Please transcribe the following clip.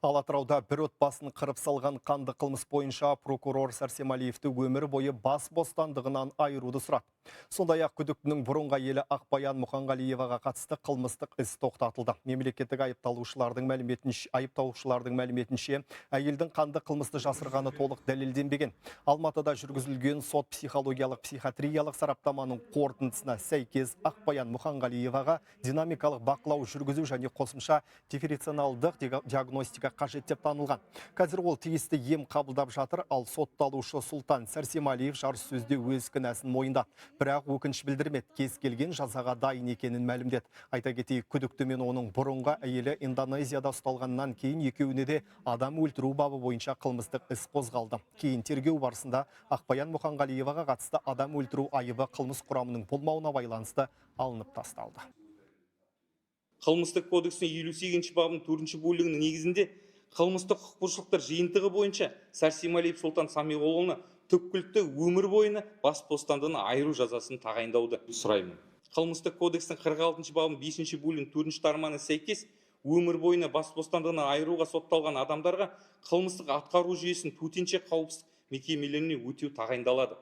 Ал Атырауда бір отбасын қырып салған қанды қылмыс бойынша прокурор Сәрсемалиевті өмір бойы бас бостандығынан айыруды сұрады. Сондай-ақ күдіктінің бұрынғы әйелі Ақбаян Мұханғалиеваға қатысты қылмыстық іс тоқтатылды. Мемлекеттік айыпталушылардың мәліметінше, әйелдің қанды қылмысты жасырғаны толық дәлелденбеген. Алматыда жүргізілген сот психологиялық психиатриялық сараптаманың қорытындысына сәйкес, Ақбаян Мұханғалиеваға динамикалық бақылау жүргізу және қосымша дифференциалдық диагностика қажет деп танылған. Қазір ол тиісті ем қабылдап жатыр, ал сотталушы Сұлтан Сәрсемалиев жарыссөзде өз кінәсін мойындады. Бірақ өкініш білдірмеді, кез келген жазаға дайын екенін мәлімдеді. Айта кетейік, күдікті мен оның бұрынғы әйелі Индонезияда ұсталғаннан кейін екеуіне де адам өлтіру бабы бойынша қылмыстық іс қозғалды. Кейін тергеу барысында Ақбаян Мұханғалиеваға қатысты адам өлтіру айыбы қылмыс құрамының болмауына байланысты алынып тасталды. Қылмыстық кодекстің 58-бабының төртінші бөлігінің негізінде қылмыстық құқық бұзушылықтар жиынтығы бойынша Сәрсемалиев Сұлтан Самиғұлұлына түпкілікті өмір бойына бас бостандығынан айыру жазасын тағайындауды сұраймын. Қылмыстық кодекстің 46-бабының бесінші бөлігінің төртінші тармағына сәйкес, өмір бойына бас бостандығынан айыруға сотталған адамдарға қылмыстық атқару жүйесінің төтенше қауіпсіздік мекемелеріне өтеу тағайындалады.